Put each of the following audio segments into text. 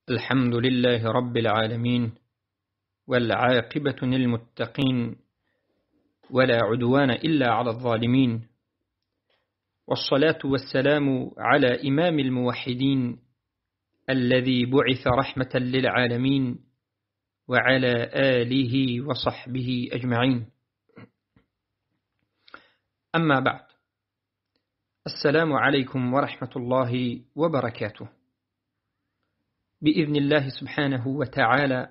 الحمد لله رب العالمين، والعاقبة للمتقين، ولا عدوان إلا على الظالمين، والصلاة والسلام على إمام الموحدين الذي بعث رحمة للعالمين، وعلى آله وصحبه أجمعين. أما بعد، السلام عليكم ورحمة الله وبركاته. بإذن الله سبحانه وتعالى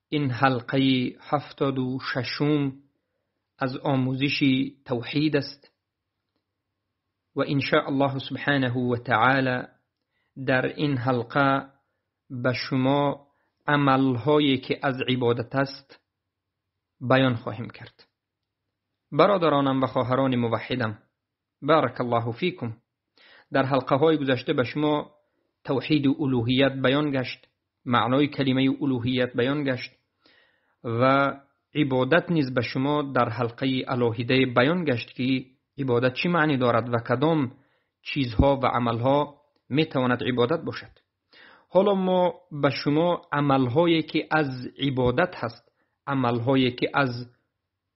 این حلقه 76 از آموزش توحید است و إن شاء الله سبحانه وتعالى در این حلقه به شما عملهایی که از عبادت است بیان خواهیم کرد. برادرانم و خواهران موحدم، بارک الله فیکم. در حلقه های گذشته به شما توحید الوهیت بیان گشت، معنای کلمه الوهیت بیان گشت و عبادت نیز به شما در حلقه الوهیده بیان گشت که عبادت چی معنی دارد و کدام چیزها و عملها میتواند عبادت باشد. حالا ما به شما عملهایی که از عبادت هست، عملهایی که از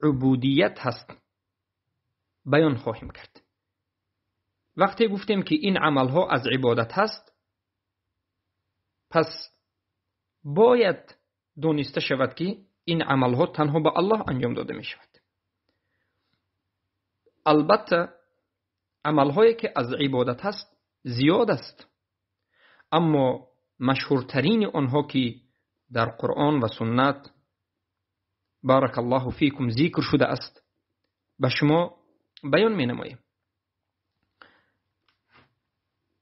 عبودیت هست بیان خواهیم کرد. وقتی گفتیم که این عملها از عبادت هست، پس باید دانسته شود که این عملها تنها به الله انجام داده می شود. البته عملهایی که از عبادت هست زیاد است، اما مشهورترین آنها که در قرآن و سنت بارک الله فیکم ذکر شده است به شما بیان می نماییم.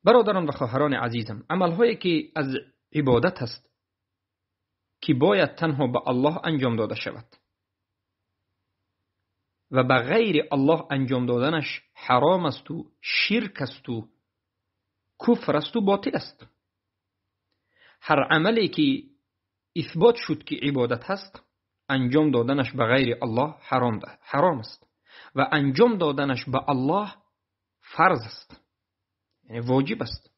برادران و خواهران عزیزم، عملهایی که از عبادت است که باید تنها به الله انجام داده شود و به غیر الله انجام دادنش حرام است و شرک است و کفر است و باطل است. هر عملی که اثبات شد که عبادت هست، انجام دادنش به غیر الله حرام است و انجام دادنش به الله فرض است، یعنی واجب است.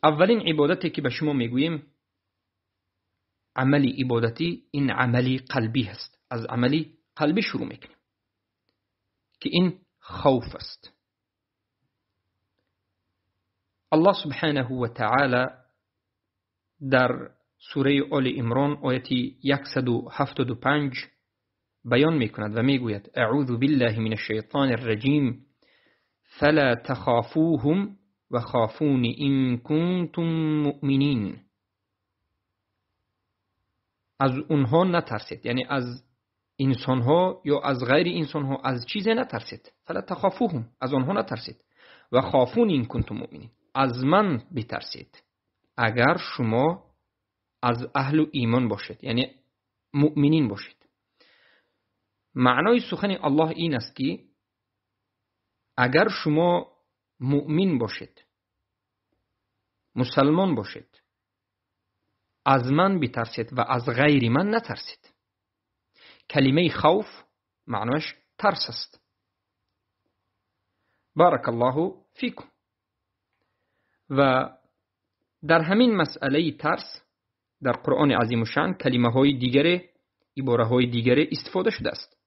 اولین عبادتی که به شما میگوییم عملی عبادتی، این عملی قلبی هست. از عملی قلبی شروع میکنیم که این خوف است. الله سبحانه و تعالی در سوره آل عمران آیت 175 بیان میکند و میگوید: اعوذ بالله من الشیطان الرجیم فلا تخافوهم وخافون إن کنتم مؤمنین. از اونها نترسید، یعنی از انسانها یا از غیر انسانها، از چیزی نترسید. فلا تخافوهم، از آنها نترسید. و خافون إن کنتم مؤمنین، از من بترسید اگر شما از اهل ایمان باشید، یعنی مؤمنین باشید. معنای سخن الله این است که اگر شما مؤمن باشید، مسلمان باشید، از من بترسید و از غیر من نترسید. کلمه خوف معناش ترس است. بارک الله فیکم. و در همین مسئله ترس در قرآن عظیم الشأن کلمه های دیگر، عباره های دیگر استفاده شده است،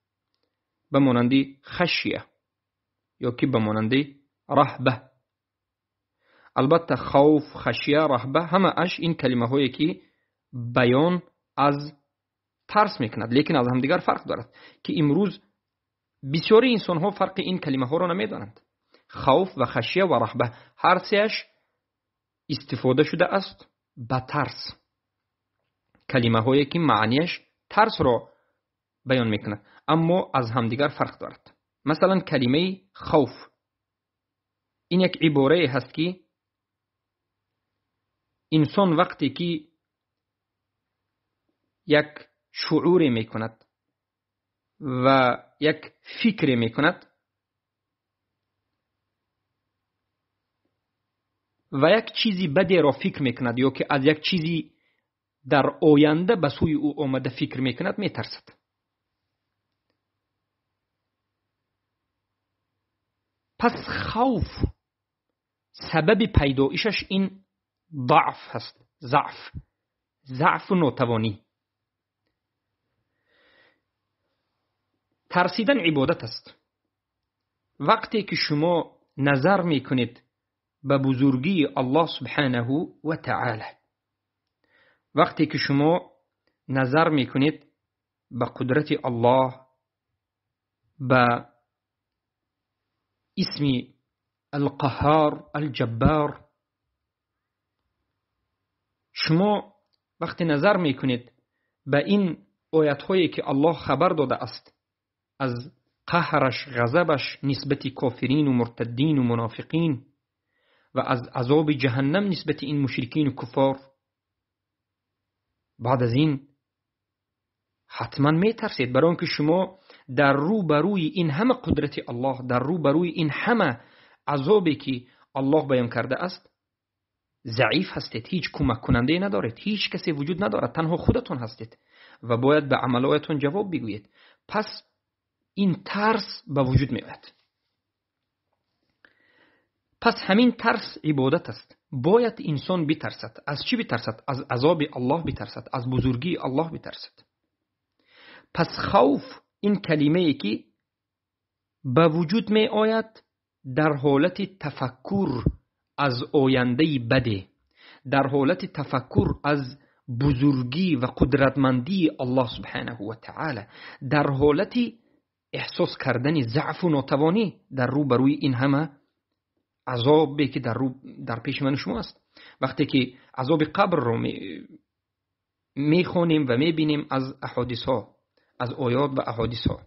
به مانند خشیه یا که به مانند رهبه. البته خوف، خشیه، رهبه همه اش این کلمه هایی که بیان از ترس میکند، لیکن از همدیگر فرق دارد که امروز بسیاری انسان ها فرق این کلمه ها را نمیدانند. خوف و خشیه و رهبه هر سه‌اش استفاده شده است به ترس، کلمه هایی که معنیش ترس را بیان میکند، اما از همدیگر فرق دارد. مثلا کلمه خوف این یک عباره هست که انسان وقتی که یک شعور میکند و یک فکر میکند و یک چیزی بدی را فکر میکند یا که از یک چیزی در آینده به سوی او آمده فکر میکند، میترسد. پس خوف سبب پیدایشش این ضعف هست، ضعف، ضعف و ناتوانی. ترسیدن عبادت است. وقتی که شما نظر میکنید به بزرگی الله سبحانه و تعالی، وقتی که شما نظر میکنید به قدرت الله، به اسم القهار الجبار، شما وقتی نظر میکنید به این آیت هایی که الله خبر داده است از قهرش، غضبش نسبت کافرین و مرتدین و منافقین و از عذاب جهنم نسبت این مشرکین و کفار، بعد از این حتما میترسید، برای اینکه شما در رو بروی این همه قدرت الله، در رو بروی این همه عذابی که الله بیان کرده است ضعیف هستید، هیچ کمک کننده ندارید، هیچ کسی وجود ندارد، تنها خودتون هستید و باید به عملایتون جواب بگویید. پس این ترس به وجود می آید. پس همین ترس عبادت است. باید انسان بترسد. از چی بترسد؟ از عذاب الله بترسد، از بزرگی الله بترسد. پس خوف این کلمه ای که به وجود می آید در حالت تفکر از آینده بده، در حالت تفکر از بزرگی و قدرتمندی الله سبحانه و تعالی، در حالت احساس کردن ضعف و ناتوانی در روبروی این همه عذابی که در پیش من و شما است. وقتی که عذاب قبر رو میخوانیم و میبینیم از احادیث ها، از آیات و احادیث ها،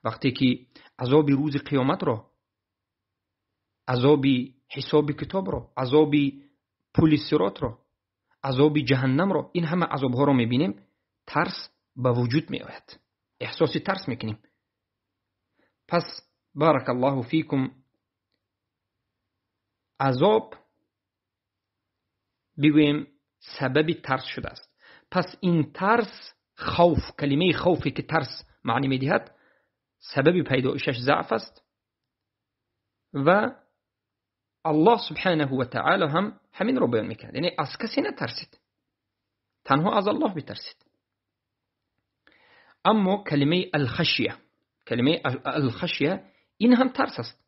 وقتی که عذاب روز قیامت رو، عذاب حساب کتاب رو، عذاب پل صراط رو، عذاب جهنم رو، این همه عذاب ها رو میبینیم، ترس به وجود میآید، احساس ترس میکنیم. پس بارک الله فیکم، عذاب بگوییم سبب ترس شده است. پس این ترس، خوف، کلمه خوفی که ترس معنی میدهد، سبب پیدایشش ضعف است و الله سبحانه و تعالی هم همین رو بیان میکند، یعنی از کسی نترسید، تنها از الله بترسید. اما کلمه الخشیه، کلمه الخشیه این هم ترس است،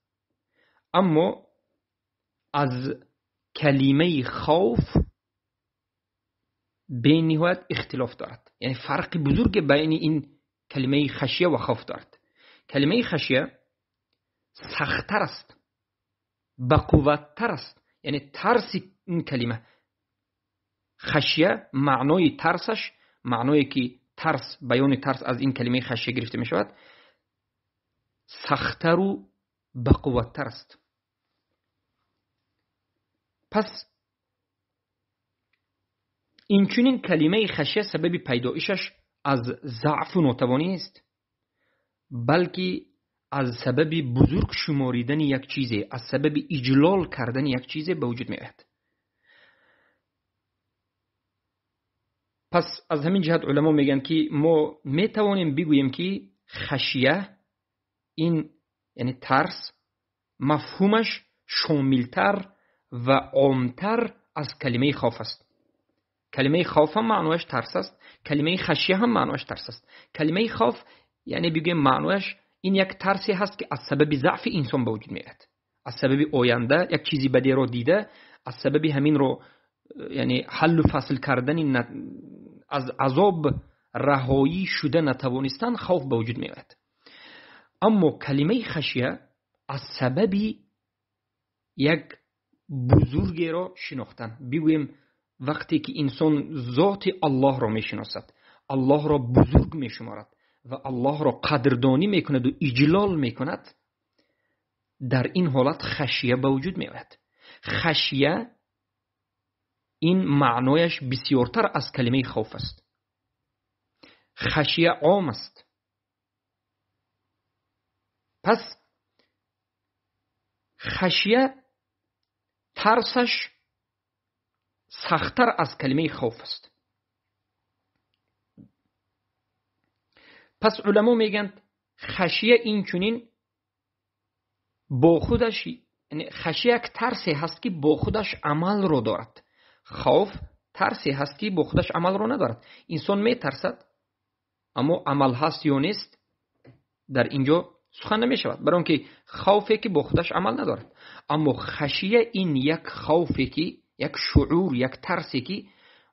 اما از کلمه خوف به نهایت اختلاف دارد، یعنی فرق بزرگ بین این کلمه خشیه و خوف دارد. کلمه خشیه سخت‌تر است، بقوت‌تر است، یعنی ترس این کلمه خشیه، معنای ترسش، معنایی که ترس، بیان ترس از این کلمه خشیه گرفته می شود، سخت‌تر و بقوت‌تر است. پس اینچنین کلمه خشیه سبب پیدایشش از ضعف و ناتوانی است، بلکه از سبب بزرگ شماریدن یک چیزی، از سبب اجلال کردن یک چیزی به وجود می آید. پس از همین جهت علما میگن که ما میتوانیم بگوییم که خشیه این یعنی ترس مفهومش شاملتر و عامتر از کلمه خوف است. کلمه خوف هم معنایش ترس است، کلمه خشیه هم معنایش ترس است. کلمه خوف یعنی بگوییم معنایش این یک ترسی هست که از سبب ضعف انسان به وجود میاد، از سبب آینده یک چیزی بدی رو دیده، از سبب همین رو یعنی حل و فصل کردن، از عذاب رهایی شده نتوانستن، خوف به وجود میاد. اما کلمه خشیه از سبب یک بزرگی را شناختن، بگوییم وقتی که انسان ذات الله را میشناسد، الله را بزرگ میشمارد و الله را قدردانی میکند و اجلال میکند، در این حالت خشیه به وجود میآید. خشیه این معنایش بسیارتر از کلمه خوف است. خشیه عام است. پس خشیه ترسش سخت‌تر از کلمه خوف است. پس علما میگن خشیه این چنین با خودش، یعنی خشیه یک ترسی هست که با خودش عمل رو دارد. Хавф тарсе ҳаст, ки бо худаш амалро надорад. Инсон метарсад, аммо амал ҳаст ё нест, дар инҷо сухан намешавад, барои он ки хавфе ки бо худаш амал надорад. Аммо хашия ин як хавфе ки, як шуур, як тарсе ки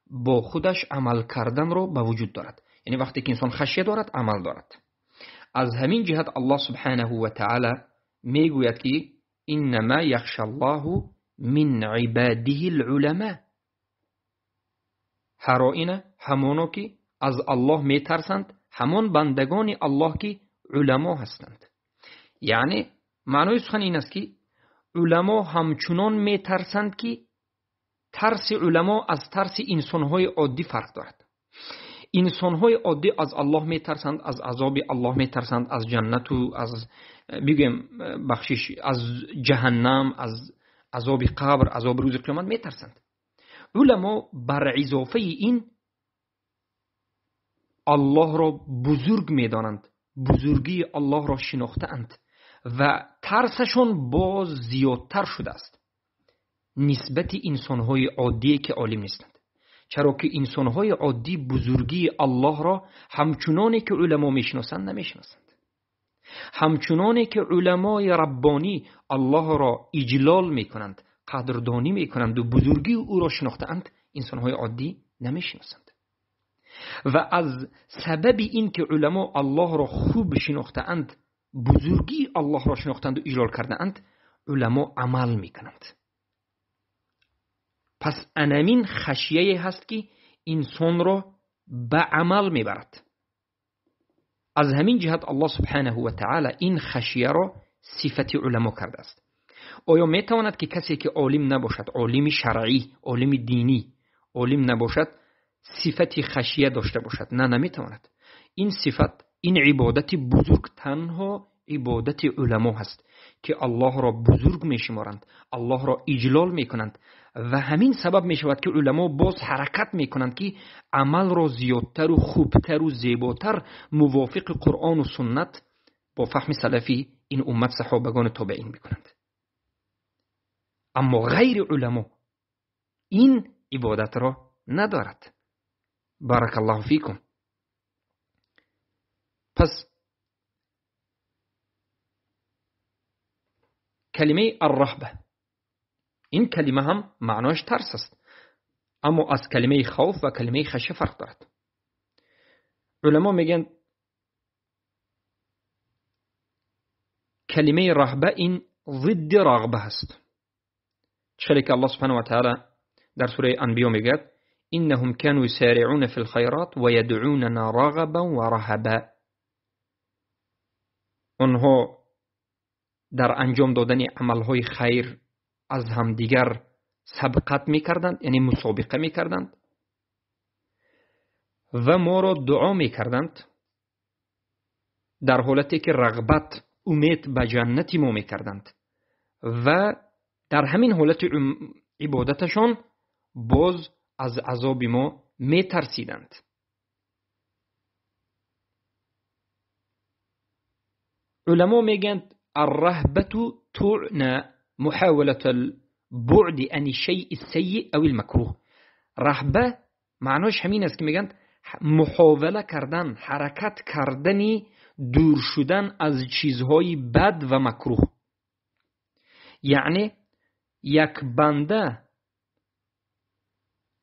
бо худаш амал карданро ба вуҷуд дорад. Яъне вақте ки инсон хашия дорад, амал дорад. Аз ҳамин ҷиҳат Аллоҳ субҳанаҳу ва таъала мегӯяд, ки иннама яхшаллоҳу мин ибадиҳил уламо. Ҳар оина ҳамоно ки аз Аллоҳ метарсанд ҳамон бандагони Аллоҳ ки уламо ҳастанд. Яъне маънои сухан ин аст, ки уламо ҳамчунон метарсанд, ки тарси уламо аз тарси инсонҳои оддӣ фарқ дорад. Инсонҳои оддӣ аз Аллоҳ метарсанд, аз азоби Аллоҳ метарсанд, аз ҷаннату аз, бигӯем, бахшиш, аз ҷаҳаннам, аз азоби қабр, азоби рӯзи қиёмат метарсанд. Уламо бар изофаи ин Аллоҳро бузург медонанд, бузургии Аллоҳро шинохтаанд ва тарсашон боз зиёдтар шудааст нисбати инсонҳои оддие ки олим нестанд. Чаро ки инсонҳои оддӣ бузургии Аллоҳро ҳамчуноне ки уламо мешиносанд намешиносанд. Ҳамчуноне ки уламои раббонӣ Аллоҳро иҷлол мекунанд, қадрдонӣ мекунанд ва бузургии ӯро шинохтаанд, инсонҳои оддӣ намешиносанд. Ва аз сабаби ин ки уламо Аллоҳро хуб шинохтаанд, бузургии Аллоҳро шинохтанд ва иҷлол кардаанд, уламо амал мекунанд. Пас анамин хашияе ҳаст, ки инсонро ба амал мебарад. Аз ҳамин ҷиҳат Аллоҳ субҳанаҳу ва таъала ин хашияро сифати уламо кардааст. Оё метавонад, ки касе ки олим набошад, олими шаръӣ, олими динӣ, олим набошад, сифати хашия дошта бошад? На, наметавонад. Ин сифат, ин ибодати бузург танҳо ибодати уламо ҳаст, ки Аллоҳро бузург мешуморанд, Аллоҳро иҷлол мекунанд ва ҳамин сабаб мешавад, ки уламо боз ҳаракат мекунанд, ки амалро зиёдтару хубтару зеботар мувофиқи Қуръону суннат бо фаҳми салафи ин уммат, саҳобагону тобеин мекунанд. Аммо ғайри уламо ин ибодатро надорад. Баракаллоҳу фикум. Пас калимаи арраҳба, ин калима ҳам маънояш тарс аст, аммо аз калимаи хавф ва калимаи хашия фарқ дорад. Уламо мегӯянд, калимаи раҳба ин зидди рағба ҳаст. Чӣ ки Аллоҳ субҳанаҳу ва таъала дар сураи Анбиё мегӯяд: иннаҳум кану юсариъуна фил хайрот ва ядъунана рағабан ва раҳаба. Онҳо дар анҷом додани амалҳои хайр аз ҳамдигар сабқат мекарданд, яъне мусобиқа мекарданд ва моро дуо мекарданд дар ҳолате ки рағбат, умед ба ҷаннати мо мекарданд ва дар ҳамин ҳолати ибодаташон боз аз азоби мо метарсиданд. Уламо мегӯянд: الرهبة تعنى محاولة البعد عن الشيء السيء أو المكروه. رهبة معناش همین است که میگن محاوله کردن، حرکت کردنی دور شدن از چیزهای بد و مکروه. یعنی یک بنده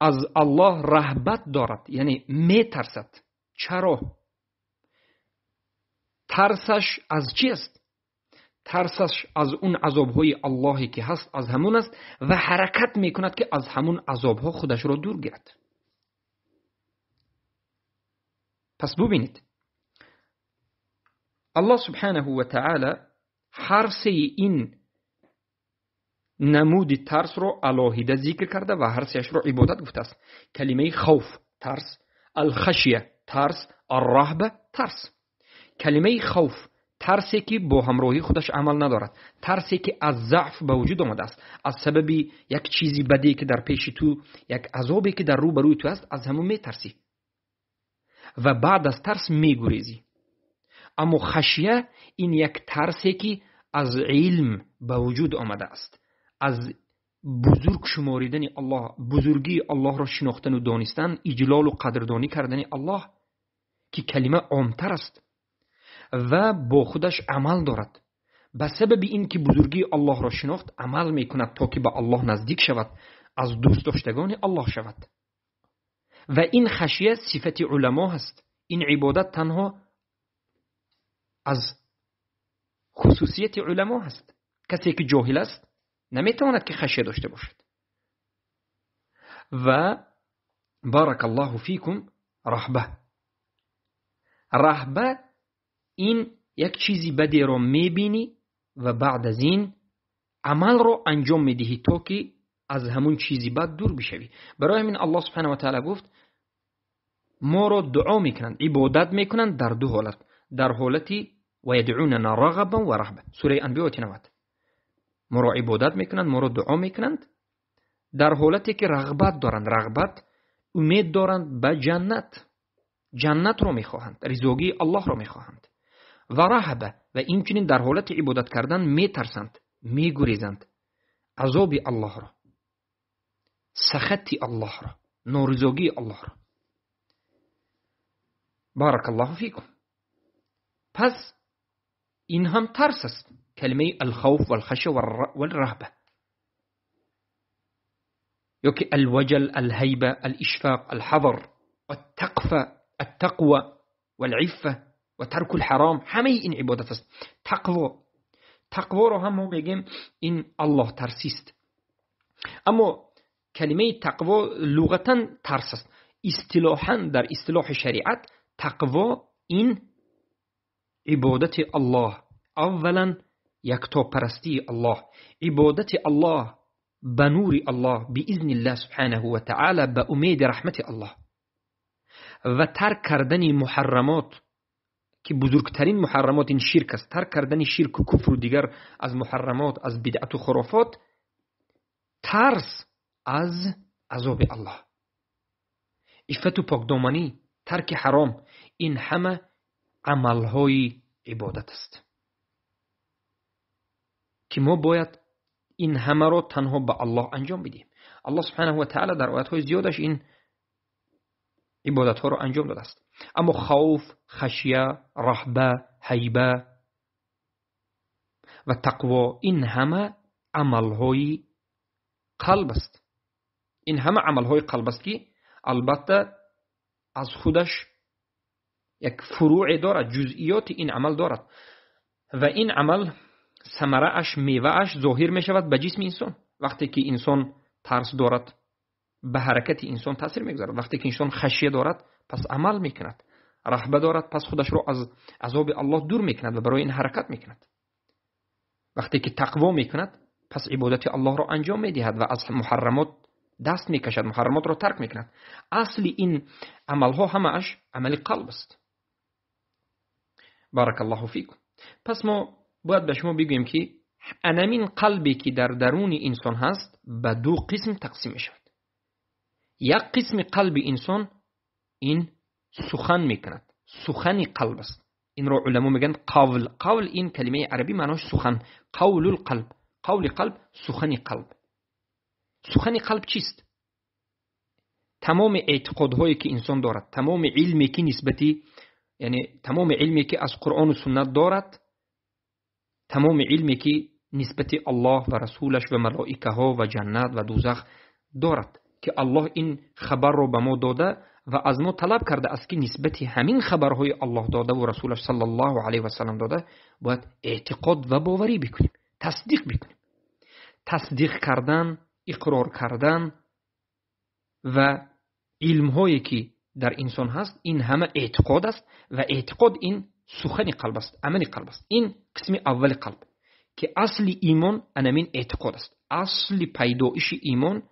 از الله رهبت دارد، یعنی میترسد. چرا؟ ترسش از چیست؟ ترسش از اون عذابهای اللهی که هست، از همون است و حرکت میکند که از همون عذابها خودش را دور گیرد. پس ببینید الله سبحانه و تعالی هر سه این نمود ترس رو علاهیده ذکر کرده و هر سهش رو عبادت گفته است. کلمه خوف ترس، الخشیه ترس، الرهبه ترس. کلمه خوف ترسی که با همراهی خودش عمل ندارد، ترسی که از ضعف به وجود آمده است، از سبب یک چیزی بدی که در پیش تو، یک عذابی که در روبروی تو است، از همون میترسی و بعد از ترس میگریزی. اما خشیه این یک ترسی که از علم به وجود آمده است، از бузург шуморидани Аллоҳ, бузургии Аллоҳро шинохтан ва донистан, иҷлол ва қадрдонӣ кардани Аллоҳ, ки калима омтар аст ва бо худаш амал дорад. Ба сабаби ин ки бузургии Аллоҳро шинохт, амал мекунад то ки ба Аллоҳ наздик шавад, аз дӯстдоштагони Аллоҳ шавад. Ва ин хашия сифати уламо ҳаст. Ин ибодат танҳо аз хусусияти уламо ҳаст. Касе ки ҷоҳил аст наметавонад ки хашия дошта бошад. Ва баракаллоҳу фикум раҳба. Раҳба ин як чизи бадеро мебинӣ ва баъд аз ин амалро анҷом медиҳӣ то ки аз ҳамун чизи бад дур бишавӣ. Барои ҳамин Аллоҳ субҳанаҳу ва таъала гуфт моро дуо мекунанд, ибодат мекунанд дар ду ҳолат. Дар ҳолати ва ядъунана рағабан ва раҳба. Сураи Анбиё ояти 90. Моро ибодат мекунанд, моро дуо мекунанд дар ҳолате ки рағбат доранд, рағбат умед доранд ба ҷаннат. Ҷаннатро мехоҳанд, ризогии Аллоҳро мехоҳанд. Ва раҳба, ва инчунин дар ҳолати ибодат кардан метарсанд, мегурезанд азоби Аллоҳро, сахати Аллоҳро, норизогии Аллоҳро. Баракаллоҳу фикум. Пас ин ҳам тарс аст. Калимаи алхавф валхашя валраҳба ё ки алваҷал, алҳайба, алишфоқ, алҳазар, аттақфа, аттақва валъиффа ва тарку алҳаром, ҳамаи ин ибодат аст. Тақво, тақворо ҳам мо мегӯем ин Аллоҳ тарсист. Аммо калимаи тақво луғатан тарс аст. Истилоҳан дар истилоҳи шариат тақво ин ибодати Аллоҳ, аввалан яктопарастии Аллоҳ, ибодати Аллоҳ ба нури Аллоҳ, биизниллаҳ субҳанаҳу ва таъала, ба умеди раҳмати Аллоҳ ва тарк кардани муҳаррамот, ки бузургтарин муҳаррамот ин ширк аст. Тарк кардани ширку куфру дигар аз муҳаррамот, аз бидъату хурофот, тарс аз азоби Аллоҳ, иффату покдоманӣ, тарки ҳаром, ин ҳама амалҳои ибодат аст ки мо бояд ин ҳамаро танҳо ба Аллоҳ анҷом бидиҳем. Аллоҳ субҳанаҳу ва таъала дар оятҳои зиёдаш ин ибодатҳоро анҷом додааст. Аммо хавф, хашия, раҳба, ҳайба ва тақво ин ҳама амалҳои қалб аст. Ин ҳама амалҳои қалб аст ки албатта аз худаш як фурӯъе дорад, ҷузъиёти ин амал дорад ва ин амал самарааш, мевааш зоҳир мешавад ба ҷисми инсон. Вақте ки инсон тарс дорад, ба ҳаракати инсон таъсир мегузорад. Вақте ки инсон хашия дорад, пас амал мекунад. Раҳба дорад, пас худашро аз азоби Аллоҳ дур мекунад ва барои ин ҳаракат мекунад. Вақте ки тақво мекунад, пас ибодати Аллоҳро анҷом медиҳад ва аз муҳаррамот даст мекашад, муҳаррамотро тарк мекунад. Асли ин амалҳо ҳамааш амали қалб аст. Баракаллоҳу фикум. Пас мо бояд ба шумо бигӯем ки анамин қалбе ки дар даруни инсон ҳаст ба ду қисм тақсим мешавад. Як қисми қалби инсон ин сухан мекунад, сухани қалб аст. Инро уламо мегӯянд қавл. Қавл ин калимаи арабӣ маънош сухан, қавлул қалб, қавли қалб, сухани қалб. Сухани қалб чист? Тамоми эътиқодҳое ки инсон дорад, тамоми илме ки нисбати, яъне тамоми илме ки аз Қуръону суннат дорад, тамоми илме ки нисбати Аллоҳ ва расулаш ва малоикаҳо ва ҷаннат ва дузах дорад, ки Аллоҳ ин хабарро ба мо дода ва аз мо талаб кардааст ки нисбати ҳамин хабарҳои Аллоҳ дода ва расулаш саллаллоҳу алайҳи васаллам дода бояд эътиқод ва боварӣ бикунем, тасдиқ бикунем. Тасдиқ кардан, иқрор кардан ва илмҳое ки дар инсон ҳаст, ин ҳама эътиқод аст ва эътиқод ин сухани қалб аст, амали қалб аст. Ин қисми аввали қалб ки асли имон анамин эътиқод аст. Асли пайдоиши имон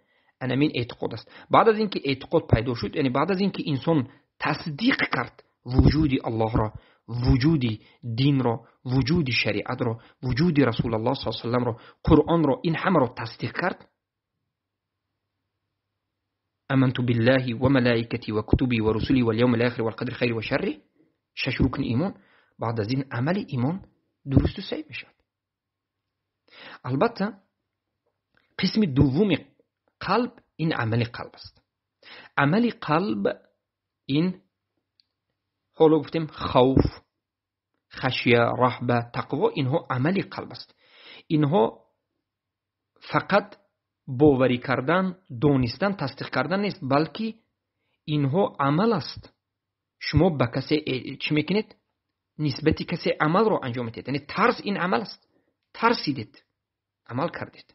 анамин эътиқод аст. Баъд аз ин ки эътиқод пайдо шуд, яъне баъд аз ин ки инсон тасдиқ кард вуҷуди Аллоҳро, вуҷуди динро, вуҷуди шариатро, вуҷуди Расулуллоҳ саллаллоҳу алайҳи васалламро, Қуръонро, ин ҳамаро тасдиқ кард. Аманту биллаҳи ва малаикатиҳи ва кутубиҳи ва русулиҳи вал явмил охири вал қадри хайри ва шарриҳ. Шаш рукни имон. Баъд аз ин амали имон дурусту саҳеҳ мешавад. Албатта Қисми дуввуми қалб ин амали қалб аст. Амали қалб ин ҳоло гуфтем хавф, хашия, раҳба, тақво, инҳо амали қалб аст. Инҳо фақат боварӣ кардан, донистан, тасдиқ кардан нест, балки инҳо амал аст. Шумо ба касе чӣ мекунед? Нисбати касе амалро анҷом медиҳед. Яъне тарс ин амал аст. Тарсидед, амал кардед.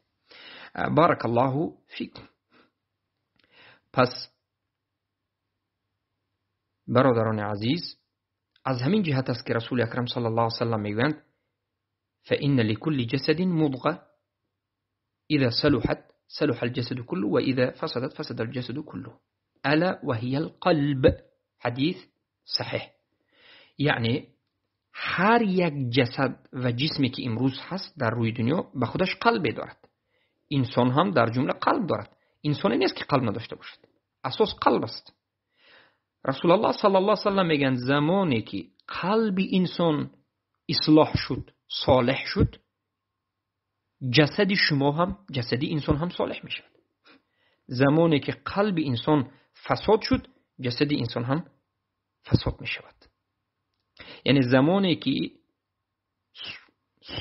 Баракаллоҳу фикум. Пас бародарони азиз, аз ҳамин ҷиҳат аст ки Расули Акрам саллаллоҳу алайҳи васаллам мегӯянд: فإن لكل جسد مضغة إذا صلحت صلح الجسد كله وإذا فسدت فسد الجسد كله ألا وهي القلب. حديث صحيح. یعنی هر یک جسد و جسمی که امروز هست در روی دنیا به خودش قلب دارد. انسان هم در جمله قلب دارد. انسانی نیست که قلب نداشته باشد. اساس قلب است. رسول الله صلی الله علیه و سلم میگن زمانی که قلب انسان اصلاح شد، صالح شد، جسد شما هم، جسد انسان هم صالح می شود. زمانی که قلب انسان فساد شد، جسد انسان هم فساد می شود. یعنی زمانی که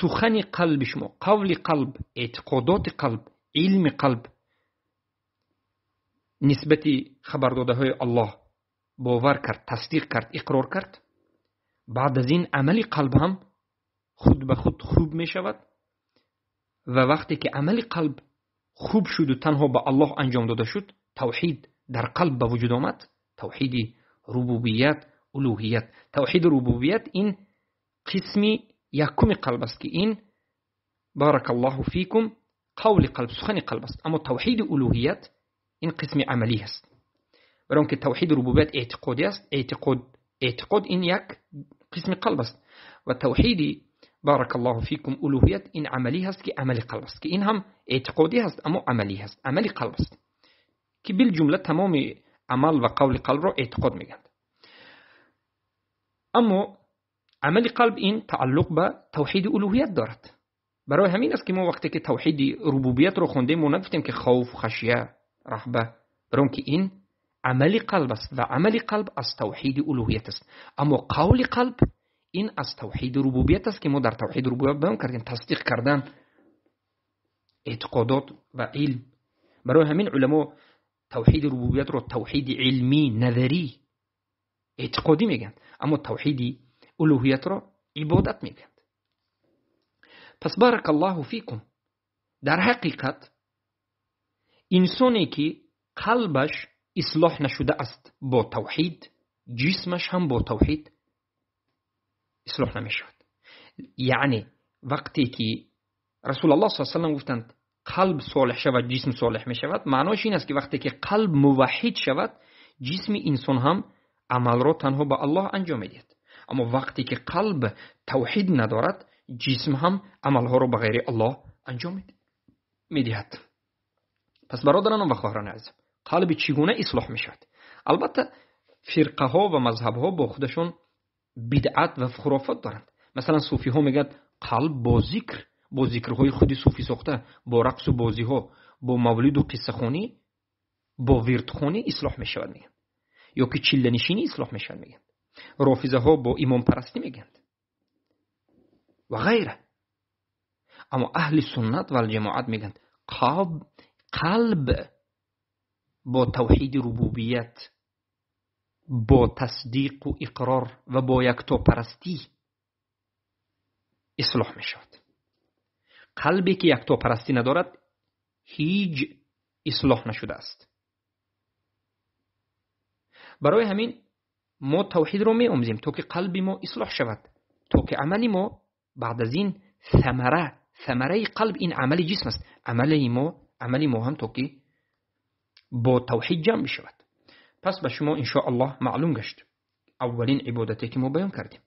سخن قلب شما، قول قلب، اعتقادات قلب، علم قلب نسبت خبرداده های الله باور کرد، تصدیق کرد، اقرار کرد، بعد از این عمل قلب هم خود به خود خوب می شود. و وقتی که عمل قلب خوب شد و تنها به الله انجام داده شد، توحید در قلب به وجود آمد. توحید ربوبیت، الوهیت. توحید ربوبیت این قسمی یکم قلب است که این بارک الله فیکم قول قلب، سخن قلب است. اما توحید الوهیت این قسم عملی است. برای اینکه توحید ربوبیت اعتقادی است، اعتقاد این یک قسم قلب است و توحید بارک الله فیکم الوهیت این عملی هست که عمل قلب است، که این هم اعتقادی هست اما عملی هست، عمل قلب است که بالجمله تمام عمل و قول قلب را اعتقاد میگند. اما عمل قلب این تعلق به توحید الوهیت دارد. برای همین است که ما وقتی که توحید ربوبیت رو خوندیم ما نگفتیم که خوف، خشیه، رهبه، برای اینکه این عمل قلب است و عمل قلب از توحید الوهیت است. اما قول قلب این از توحید ربوبیت است که ما در توحید ربوبیت بیان کردیم، تصدیق کردن، اعتقادات و علم. برای همین علما توحید ربوبیت رو توحید علمی، نظری، اعتقادی میگن، اما توحید الوهیت رو عبادت میگن. پس بارک الله فیکم، در حقیقت انسانی که قلبش اصلاح نشده است با توحید، جسمش هم با توحید اصلاح نمیشود. یعنی وقتی که رسول الله صلی الله علیه و سلم گفتند قلب صالح شود جسم صالح می شود، معناش این است که وقتی که قلب موحد شود جسم انسان هم عمل را تنها به الله انجام میدهد. اما وقتی که قلب توحید ندارد جسم هم عملها را به غیر الله انجام میدهد. پس برادران و خواهران عزیز، قلب چگونه اصلاح می شود؟ البته فرقه ها و مذهب ها با خودشون بدعت و خرافات دارند. مثلا صوفی ها میگن قلب با ذکر، با ذکرهای خودی صوفی ساخته، با رقص و بازی ها، با مولد و قصه خونی، با ورد خونی اصلاح می شود میگن، یا که چله نشینی اصلاح می شود میگن. رافضه ها با امام پرستی میگن و غیره. اما اهل سنت و الجماعت میگن قلب با توحید ربوبیت، با تصدیق و اقرار و با یکتاپرستی اصلاح می شود. قلبی که یکتاپرستی ندارد هیچ اصلاح نشده است. برای همین ما توحید رو می آموزیم تا که قلب ما اصلاح شود، تا که عمل ما بعد از این ثمره قلب این عمل جسم است، عمل ما هم تا که با توحید جمع شود. پس به شما ان شاء الله معلوم گشت اولین عبادتی که ما بیان کردیم.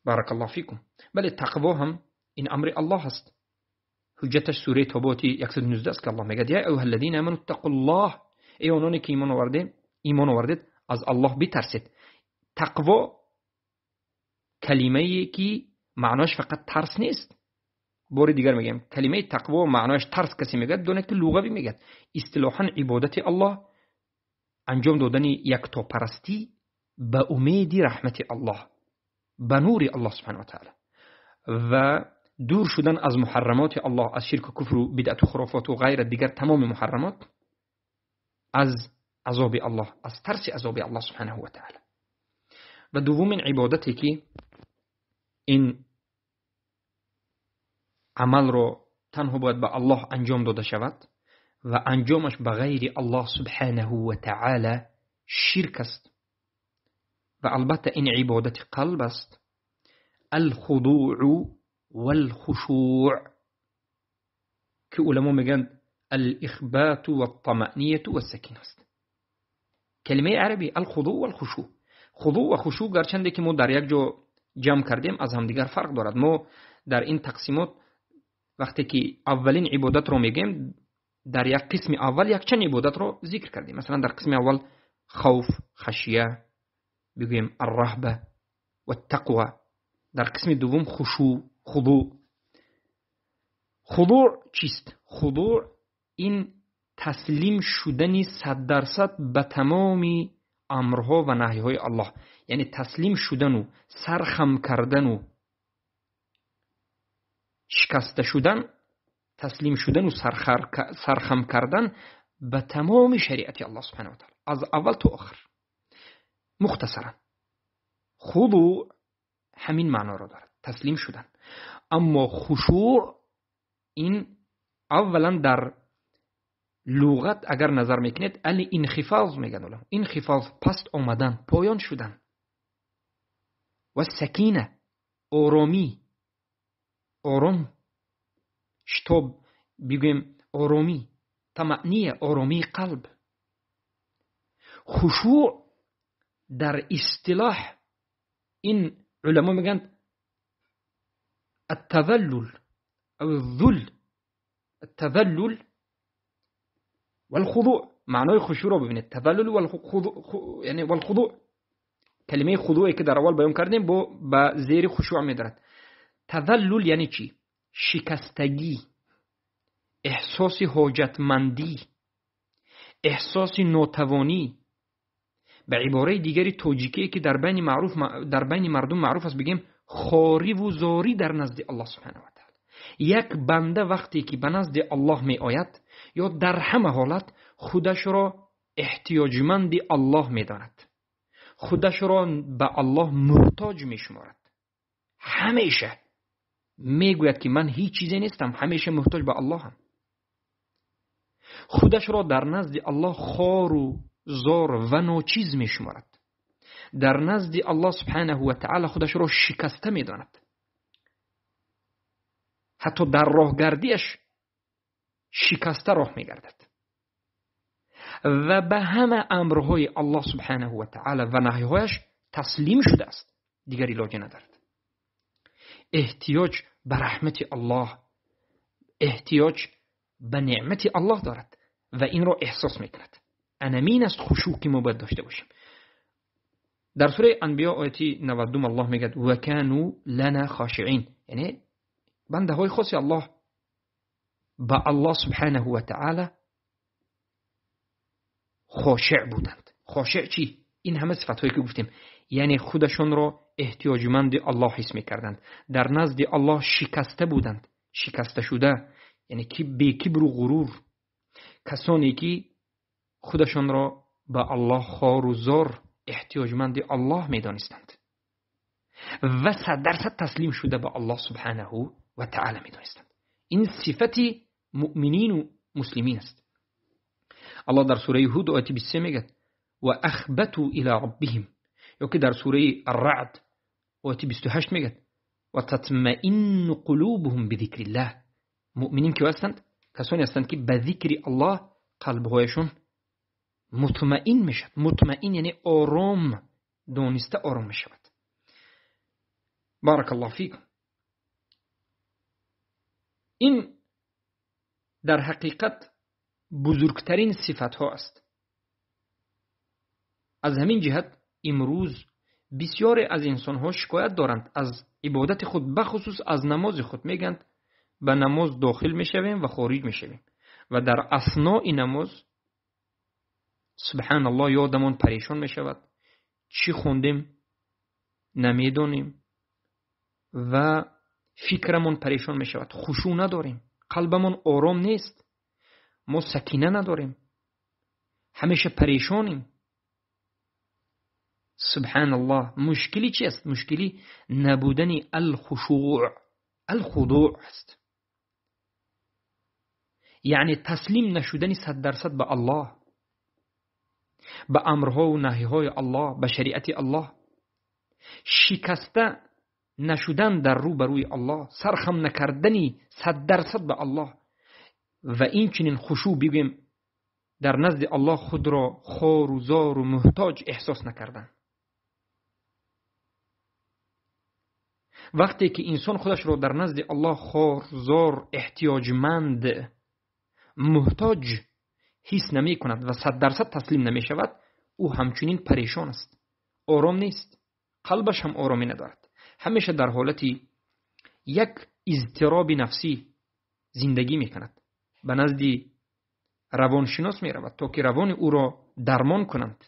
بارک الله فیکم. بله، تقوا هم این امر الله است. حجتش سوره توبه 119 است که الله میگه یا ایها الذین آمنوا اتقوا الله، ای آنانی که ایمان آوردید از الله بترسید. تقوا کلمه‌ای که معناش فقط ترس نیست، بار دیگر میگم کلمه تقوا معنایش ترس کسی میگه دونه که لغوی میگه. اصطلاحا عبادت الله انجام دادن یکتاپرستی به امید رحمت الله، به نور الله سبحانه و تعالی، و دور شدن از محرمات الله، از شرک و کفر و بدعت و خرافات و غیر دیگر تمام محرمات، از عذاب الله، از ترس عذاب الله سبحانه و تعالی. و دومین عبادتی که این عمل رو تنها باید به الله انجام داده شود و انجامش به غیر الله سبحانه و تعالی شرک است و البته این عبادت قلب است، الخضوع والخشوع که علما میگن الاخبات والطمأنیة والسکینه است. کلمه عربی الخضوع والخشوع، خضوع و خشوع گرچنده که ما در یک جا جمع کردیم از همدیگر فرق دارد. ما در این تقسیمات وقتی که اولین عبادت رو میگیم در یک قسم اول یک چند عبادت رو ذکر کردیم. مثلا در قسم اول خوف، خشیه، بگویم الرهبه و التقوی. در قسم دوم خشوع، خضوع. خضوع چیست؟ خضوع این تسلیم شدن 100% به تمام امرها و نهیهای الله، یعنی تسلیم شدن و سرخم کردن و شکسته شدن، تسلیم شدن و سرخم کردن به تمام شریعت الله سبحانه و تعالی از اول تا آخر. مختصرا خضوع همین معنا را دارد، تسلیم شدن. اما خشوع این اولا در لغت اگر نظر میکنید الانخفاض میگن علما، انخفاض پست آمدن، پایان شدن، و سکینه آرامی، آرام، شتاب بگویم آرامی، طمأنیه آرامی قلب. خشوع در اصطلاح این علما میگن التذلل او الذل، التذلل والخضوع. معنای خشوع رو ببینید، تذلل والخضوع، یعنی والخضوع. کلمه خضوعی که در اول بیان کردیم با زیر خشوع میدارد. تذلل یعنی چی؟ شکستگی، احساس حاجتمندی، احساس ناتوانی. به عباره دیگری توجیکی که در بین مردم معروف است بگیم خواری و زاری در نزد الله سبحانه و تعالی. یک بنده وقتی که به نزد الله می آید یا در همه حالت خودش را احتیاجمند الله می داند، خودش را به الله محتاج می شمارد. همیشه می گوید که من هیچ چیزی نیستم، همیشه محتاج به الله هم. خودش را در نزد الله خوار و زار و ناچیز می شمارد. در نزد الله سبحانه و تعالی خودش را شکسته می داند. حتی در راهگردیش شکسته راه می گردد و به همه امرهای الله سبحانه و تعالی و نهیهایش تسلیم شده است، دیگر علاج ندارد. احتیاج به رحمت الله، احتیاج به نعمت الله دارد و این را احساس می کند. انمین است خشوع که ما باید داشته باشیم. در سوره انبیاء آیه 92 الله میگه و کانوا لنا خاشعین، یعنی بنده های خاص الله با الله سبحانه و تعالی خاشع بودند. خاشع چی؟ این همه صفت هایی که گفتیم، یعنی خودشون را احتیاجمند الله حس میکردند، در نزد الله شکسته بودند، شکسته شده، یعنی که بی کبر و غرور، کسانی که خودشان را به الله خوار و زار احتیاجمند الله میدانستند و 100% تسلیم شده به الله سبحانه و تعالی میدانستند. این صفت مؤمنین و مسلمین است. الله در سوره هود آیه 23 میگه و اخبتوا الی ربهم، یا که در سوره الرعد آیه 28 میگه و تطمئن قلوبهم بذکر الله. مؤمنین که هستند؟ کسانی هستند که به ذکر الله قلبهایشون مطمئن میشد. مطمئن یعنی آرام، دانسته آرام میشود. بارک الله فیکم. این در حقیقت بزرگترین صفت ها است. از همین جهت امروز بسیاری از انسان ها شکایت دارند از عبادت خود، بخصوص از نماز خود. میگند به نماز داخل میشویم و خارج میشویم و در اثناء نماز سبحان الله یادمان پریشان میشود، چی خوندیم نمیدانیم و فکرمان پریشان میشود، خشوع نداریم، قلبمان آرام نیست، ما سکینه نداریم، همیشه پریشانیم. سبحان الله. مشکلی چی است؟ مشکلی نبودن الخشوع، الخضوع است، یعنی تسلیم نشدن 100% به الله، به امرها و نهیهای الله، به شریعت الله، شکسته نشدن در روبروی الله، سرخم نکردنی 100% به الله و این چنین خشوع بگویم در نزد الله خود را خار و زار و محتاج احساس نکردن. وقتی که انسان خودش را در نزد الله خار، زار، احتیاجمند، محتاج حس نمی کند و 100% تسلیم نمی شود، او همچنین پریشان است، آرام نیست، قلبش هم آرامی ندارد، همیشه در حالت یک اضطراب نفسی زندگی می کند. به نزد روانشناس می رود تا که روان او را درمان کنند.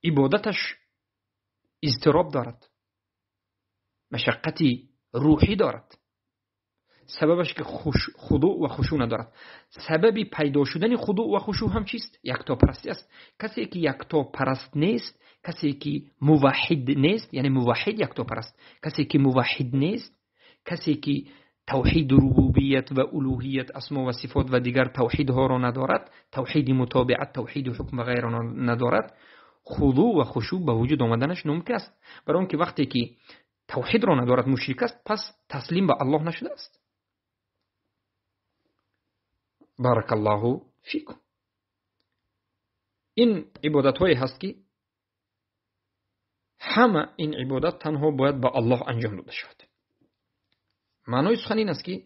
عبادتش اضطراب دارد، مشقت روحی دارد، سببش که خضوع و خشوع ندارد. سبب پیدا شدن خضوع و خشوع هم چیست؟ یکتاپرستی است. کسی که یکتاپرست نیست، کسی که موحد نیست، یعنی موحد یکتاپرست، کسی که موحد نیست، کسی که توحید ربوبیت و الوهیت، اسما و صفات و دیگر توحیدها را ندارد، توحید متابعت، توحید حکم و غیره را ندارد، خضوع و خشوع به وجود آمدنش نممکن است. برای آنکه وقتی که توحید را ندارد، مشرک است، پس تسلیم به الله نشده است. بارک الله فیکم. این عبادت های هست که همه این عبادت تنها باید به الله انجام داده شود. معنای سخن این است که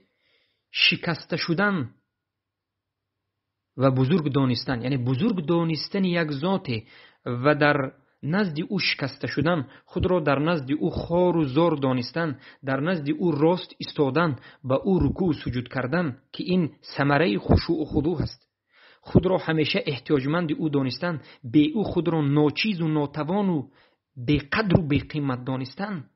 شکسته شدن و بزرگ دانستن، یعنی بزرگ دانستن یک ذات و در نزد او شکسته شدن، خود را در نزد او خار و زار دانستن، در نزد او راست ایستادن، به او رکوع و سجود کردن که این ثمره خشوع و خضوع است. خود را همیشه احتیاجمند او دانستن، به او خود را ناچیز و ناتوان و بی‌قدر و بی‌قیمت دانستن،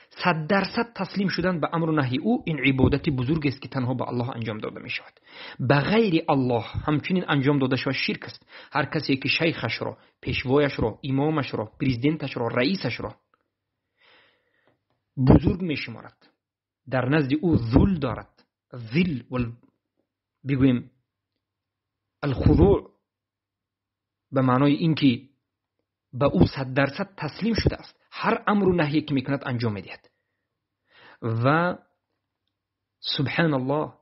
100% تسلیم شدن به امر و نهی او، این عبادت بزرگ است که تنها به الله انجام داده می شود. به غیر الله همچنین انجام داده شود شرک است. هر کسی که شیخش را، پیشوایش را، امامش را، پرزیدنتش را، رئیسش را بزرگ می شمارد، در نزد او ذل دارد، ذل و بگوییم الخضوع، به معنای اینکه به او 100% تسلیم شده است، هر امر و نهی که میکند انجام میدهد و سبحان الله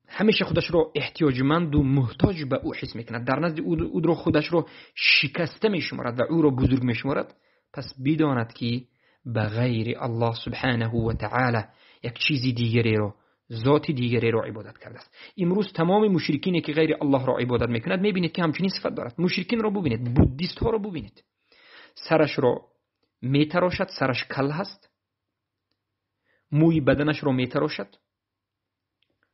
همیشه خودش را احتیاجمند و محتاج به او حس میکند، در نزد او را خودش را شکسته میشمارد و او را بزرگ میشمارد. پس بداند که به غیر الله سبحانه و تعالی یک چیزی دیگری را، ذات دیگری را عبادت کرده است. امروز تمام مشرکینی که غیر الله را عبادت میکند میبینید که همچنین صفت دارد. مشرکین را ببینید، بودیست ها را ببینید، سرش را میتراشد، سرش کل هست، موی بدنش را میتراشد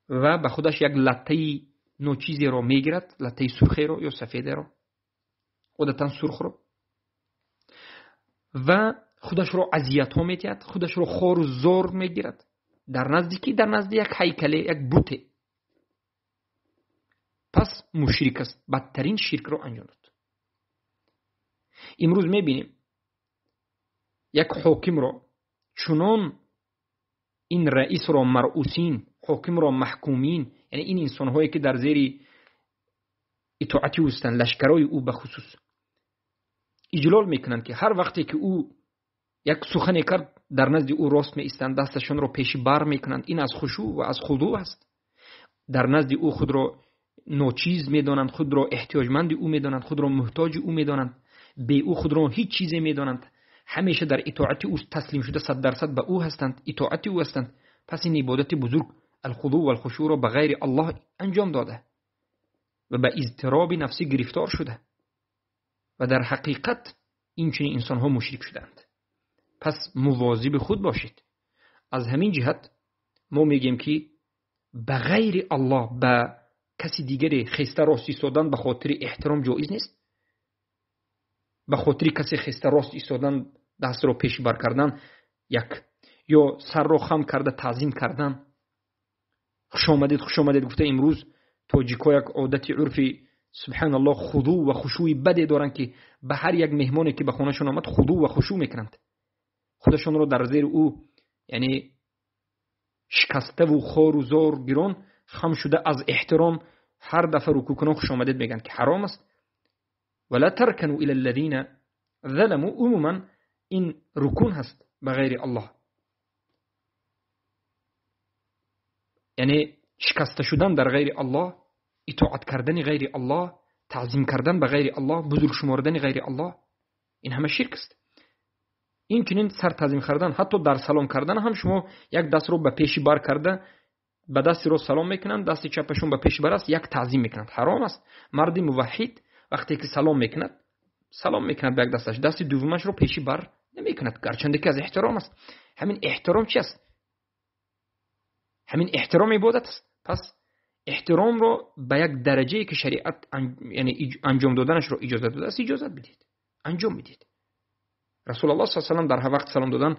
و به خودش یک لطه نوچیزی را میگیرد، لطه سرخی را یا سفید را، عادتا سرخ را، و خودش را اذیت ها میدهد، خودش را خار و زار میگیرد. در نزدیکی، در نزد یک هیکله، یک بوته. پس مشرک است، بدترین شرک را انجام داد. امروز میبینیم یک حاکم را چنان این رئیس را مرعوسین، حاکم را محکومین، یعنی این انسانهایی که در زیر اطاعت اوستند، لشکرای او به خصوص اجلال میکنند که هر وقتی که او یک سخن کرد در نزد او راست می ایستند، دستشان را پیش بر میکنند. این از خشوع و از خضوع است. در نزد او خود را ناچیز میدانند، خود را احتیاجمند او میدانند، خود را محتاج او میدانند، به او خود را هیچ چیزی میدانند، همیشه در اطاعت او تسلیم شده 100% به او هستند، اطاعت او هستند. پس این عبادت بزرگ الخضوع و الخشوع را به غیر الله انجام داده و به اضطراب نفسی گرفتار شده و در حقیقت این چنین انسان ها مشرک شدند. پس مواظب خود باشید. Аз ҳамин ҷиҳат мо мегӯем, ки ба ғайри Аллоҳ ба каси дигаре хеста рост истодан ба хотири эҳтиром ҷоиз нест. Ба хотири касе хеста рост истодан, дастро пеш бар кардан як, ё сарро хам карда таъзим кардан, хуш омадед, хуш омадед гуфта. Имрӯз тоҷикҳо як одати урфи, субҳаналлоҳ, худӯ ва хушӯи баде доранд, ки ба ҳар як меҳмоне ки ба хонашон омад, худӯ ва хушӯ мекунанд, худашонро дар зери ӯ, яъне шикаставу хору зор гирон хам шуда, аз эҳтиром ҳар дафъа рукӯъ кунон хуш омадед мегӯянд, ки ҳаром аст. Вала таркану ила аллазина заламу, умуман ин рукун ҳаст ба ғайри Аллоҳ, яъне шикаста шудан дар ғайри Аллоҳ, итоат кардани ғайри Аллоҳ, таъзим кардан ба ғайри Аллоҳ, бузург шумордани ғайри Аллоҳ, ин ҳама ширк аст. Инчунин сар таъзим кардан, ҳатто дар салом кардан ҳам шумо як дастро ба пеши бар карда, ба дасти рост салом мекунанд, дасти чапашон ба пеши бар аст, як таъзим мекунанд, ҳаром аст. Марди муваҳҳид вақте ки салом мекунад, салом мекунад ба як дасташ, дасти дуввумашро пеши бар намекунад, гарчанде ки аз эҳтиром аст. Ҳамин эҳтиром чи аст? Ҳамин эҳтиром ибодат аст. Пас эҳтиромро ба як дараҷае ки шариат, яъне анҷом доданашро иҷозат додааст, иҷозат бидиҳед, анҷом бидиҳед. Расулуллоҳ саллаллоҳу алайҳи васаллам дар ҳар вақт салом додан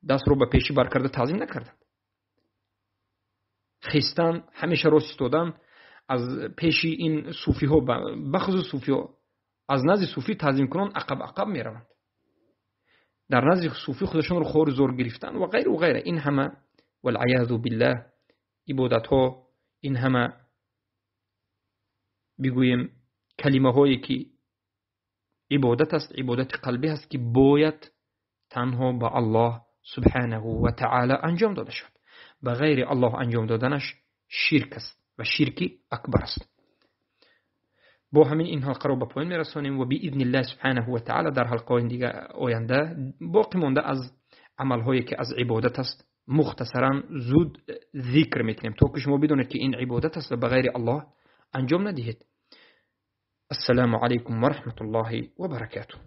дастро ба пеши бар карда таъзим накарданд. Хестан, ҳамеша рост истодан аз пеши ин суфиҳо, бахусус суфиҳо, аз назди суфӣ таъзим кунон ақаб ақаб мераванд, дар назди суфӣ худашонро хору зор гирифтан ва ғайру ғайра. Ин ҳама валъаязу биллаҳ ибодатҳо, ин ҳама бигӯем калимаҳое ки ибодат аст, ибодати қалбӣ аст, ки бояд танҳо ба Аллоҳ субҳанаҳу ва таъала анҷом дода шавад. Ба ғайри Аллоҳ анҷом доданаш ширк аст ва ширки акбар аст. Бо ҳамин ин ҳалқаро ба поён мерасонем ва биизниллаҳ субҳанаҳу ва таъала дар ҳалқаҳои дига оянда боқӣ монда аз амалҳое ки аз ибодат аст мухтасаран зуд зикр мекунем, то ки шумо бидонед ки ин ибодат аст ва ба ғайри Аллоҳ анҷом надиҳед. Ассалому алайкум ва раҳматуллоҳи ва баракатуҳ.